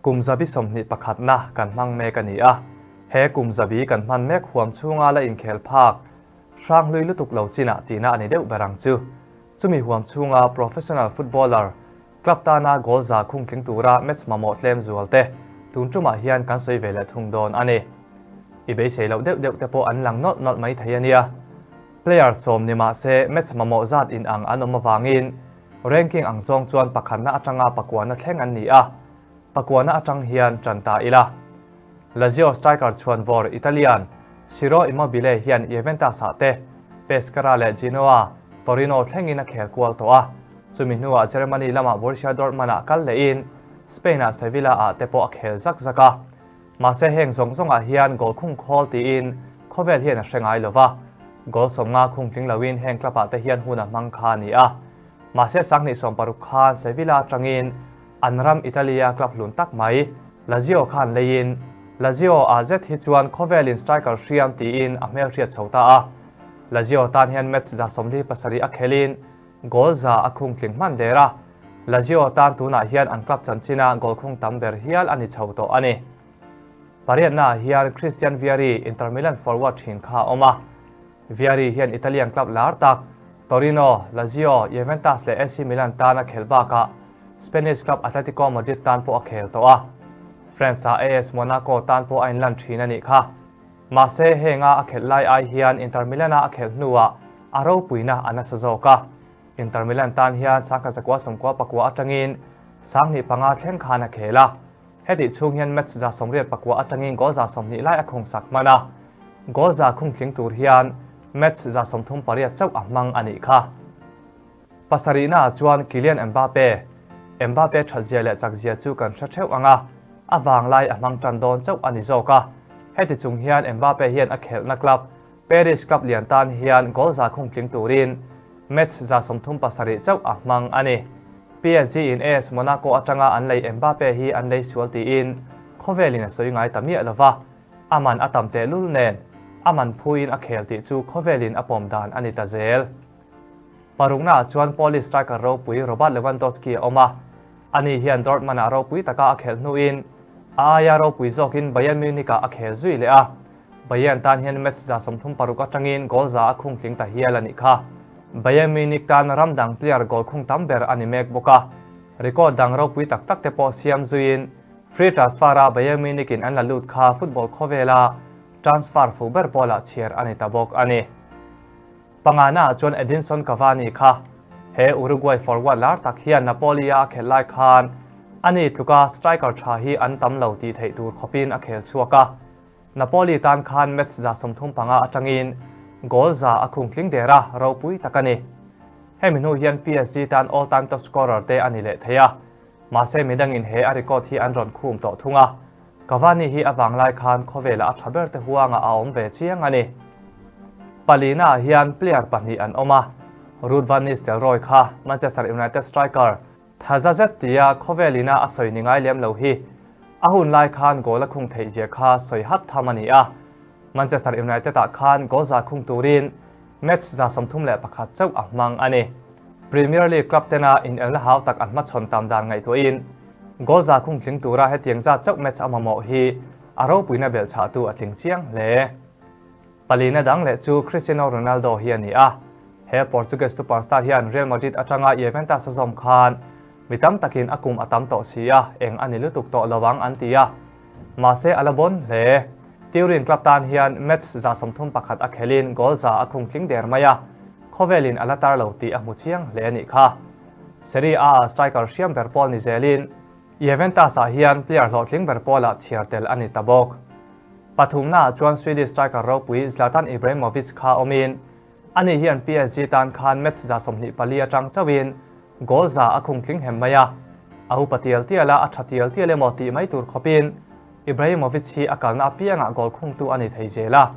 Kum zabi sawmhnih pakhatna kan hmang mek a ni a, he kum zabi kan hman mek huam chhunga la inkhel phak hrang hlui lutuk lo chinah tihna a ni deuh ber ang chu. Chumi huam chhunga professional footballer club tana goal za khung tling tura match mamawh tlem zual te tun tumah hian kan sawi ve leh thung dawn a ni. I beisei loh deuh deuh te pawh an lang nawlh nawlh mai thei a nia. Player sawm ni mah se match mamawh zat inang an awm avangin Ranking ang zawng chuan pakhatna atanga pakuana thleng an ni a, pakuana atang hian tan ta ila. Lazio striker chhuanvawr Italian Ciro Immobile hian Juventus-ah te, Pescara leh Genoa, Torino thlengin a khel kual tawh a, chumi hnuah Germany lamah Borussia Dortmund-ah kal lehin Spain-ah Sevilla-ah te pawh a khel zak zak a. Mahse heng zawng zawngah hian goal khung khawl tiin khawvel hian a hre ngai lo va, goal sawmnga khung tling loin heng club ah te hian hun a hmang kha a ni a. Mahse sanghnih sawmparuk khan Sevilla atangin an ram Italy-a club hlun tak mai Lazio khan leiin Lazio ah zet hi chuan khawvelin striker hriam tiin a hmelhriat chho ta a. Lazio tan hian match 77 a khelin Goal za a khung tling hman der a, Lazio tan tunah hian an club chanchina goal khung tam ber hial a ni chho tawh a ni. Pariatnaah hian Christian Vieri, Inter Milan forward thin kha a awm a. Vieri hian Italian club lar tak Torino, Lazio, Juventus leh AC Milan tan a khelh bakah Spanish club Atletico Madrid tan pawh a khel tawh a. France-ah AS Monaco tan pawh a inlan thin a nih kha. Mahse, henga a khelh lai ai hian Inter Milan-a a khelh hnuah a ropuina a nasa zawk a. Inter Milan tan hian sangkhat zakua sawmkua pakua atangin sanghnih panga thleng khan a khel a. Hetih chhung hian match 98 atangin goal 20 lai a khung sak hman a. Goal za khung tling tur hian match 38 chauh a hmang a nih kha. Pasarihnaah chuan Kylian Mbappe, Mbappe thatzia leh chakzia chu kan hre theuh ang a, a vanglai a hmang tan dawn chauh a ni zawk a. Heti chung hian Mbappe hian a khelhna club Paris club lian tan hian goal za khung tling turin match 37 chauh a hmang a ni. PSG in AS Monaco atanga an lei Mbappe hi an lei sual tiin khawvelin a sawi ngai ta miah lova, a man a tam tehlul nen a man phuin a khel tih chu khawvelin a pawm dan a ni ta zel. Paruknaah chuan Polish striker ropui Robert Lewandowski a awm a, ani hian Dortmund-ah ropui taka a khelh hnuin a aia ropui zawkin Bayern Munich-ah a khel zui leh a, Bayern tan hian match 36 atangin goal za a khung tling ta hial a nih kha. Bayern Munich tan ram dang player goal khung tam ber a ni mek bawk a, record dang ropui tak tak te pawh siam zuiin free transfer-a Bayern Munich-in an la lut kha football khawvela transfer fuh ber pawlah chhiar a ni ta bawk a ni. Pangana chuan Edinson Cavani kha he Uruguay forward lar tak hian Napoli-a a khelh lai khan ani tluka striker tha hi an tam lo tih theih tur khawpin a khel chhuak a. Napoli tan khan match 35 atangin goal za a khung tling der a, ropui tak a ni. Hemi hnu hian PSG tan all-time top scorer te a ni leh thei a, mahse midangin he a record hi an rawn khum tawh thung a. Cavani hi a vanglai khan khawvelah a tha ber te huangah a awm ve chiang a ni. Palina ah hian player pahnih an awm a, Ruud van Nistelrooy kha Manchester United striker tha za zet tia khawvel ina a sawi ni ngai lem lo hi a hun lai khan goal a khung theih zia kha sawi hat tham a ni a. Manchester United ah khan goal za khung turin match 31 chauh a hmang a ni. Premier League club tena inelna hau tak an hmachhawn tam dan ngaihtuahin goal za khung tling tura hetiang zat chauh match a mamawh hi a ropuina belhchhahtu a tling chiang hle. Palina dang leh chu Cristiano Ronaldo hi a ni a, he Portuguese superstar hian Real Madrid atanga Juventus a zawm khan mi tam takin a kum a tam tawh si a, eng a ni lutuk tawh lo ang an ti a. Mahse a la bawn hle. Turin club tan hian match 31 a khelin goal za a khung tling der mai a, khawvelin a la tar lo tih a hmu chiang hle a nih kha. Serie A-ah striker hriam ber pawl ni zelin Juventus-ah hian player hlawhtling ber pawlah chhiar tel a ni ta bawk. Pathumnaah chuan Swedish striker ropui Zlatan Ibrahimovic kha awmin, ani hian PSG tan khan match 24 atang chauhin goal za a khung tling hem mai a. A upa tial tial a, a tha tial tial emaw tih mai tur khawpin Ibrahimovic hi a kalna apiangah goal khungtu a ni thei zel a.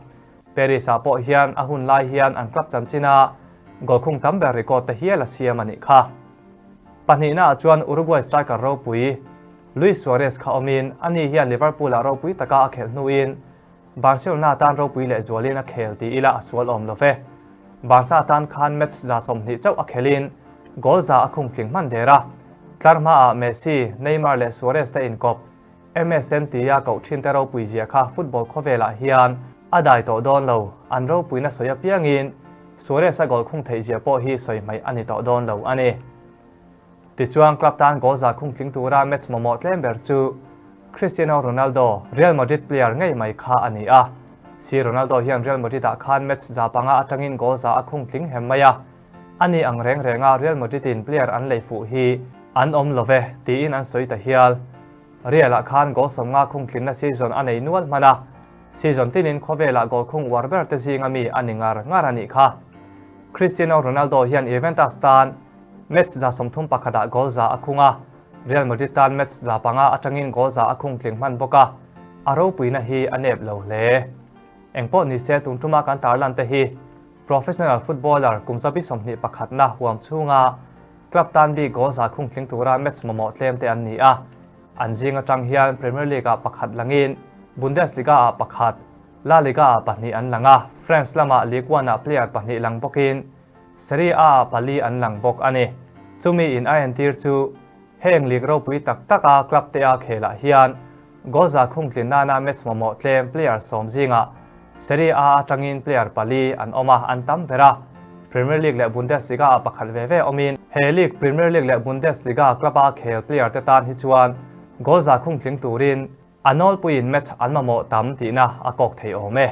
Paris-ah pawh hian a hun lai hian an club chanchina goal khung tam ber record te hial a siam a nih kha. Pahnihnaah chuan Uruguay striker ropui Luis Suarez kha awmin ani hian Liverpool-ah ropui taka a khelh hnuin Barcelona tan ropui leh zualin a khel ti ila a sual awm lo ve. Barca tan khan match 20 chauh a khelin goal za a khung tling hman der a. Tlar hmaah Messi, Neymar leh Suarez te inkawp. MSN tia koh thin te ropui zia kha football khawvelah hian a dai tawh dawn lo, an ropuina sawi apiangin Suarez-a goal khung theih zia pawh hi sawi hmaih a ni tawh dawn lo a ni. Tichuan club tan goal za khung tling tura match mamawh tlem ber chu Cristiano Ronaldo, Real Madrid player ngei mai kha a ni a. Si Ronaldo hian Real Madrid-ah khan match za panga atangin goal za a khung tling hem mai a. A ni ang reng renga Real Madrid-in player an lei fuh hi an awm lo ve tiin an sawi ta hial. Real-ah khan goal 50 khung tlinna season a nei nual hman a, season tinin khawvelah goal khung uar ber te zinga mi a ni ngar ngar a nih kha. Cristiano Ronaldo hian Juventus tan match 31 ah goal za a khung a, Real Madrid tan match 5 atangin goal za a khung tling hman bawk a, a ropuina hi a nep lo hle. Engpawh nise tun tuma kan tarlan te hi Professional footballer kum 21 na huam chhunga club tan bik goal za khung tling tura match mamawh tlem te an ni a. An zing atang hian Premier League ah pakhat langin Bundesliga ah pakhat, La Liga ah pahnih an lang a, France lamah Ligue 1 ah player pahnih lang bawkin Serie A ah pali an lang bawk a ni. Chumi in a entir chu heng league ropui tak tak a club te a khelah hian goal za khung tlin nana match mamawh tlem player 10 zingah Serie A atangin player pali an awm a, an tam ber a. Premier League leh Bundesliga ah pakhat ve ve awmin he league Premier League leh Bundesliga club a khel player te tan hi chuan goal za khung tling turin a nawlpuiin match an mamawh tam tihna a kawk thei awm e.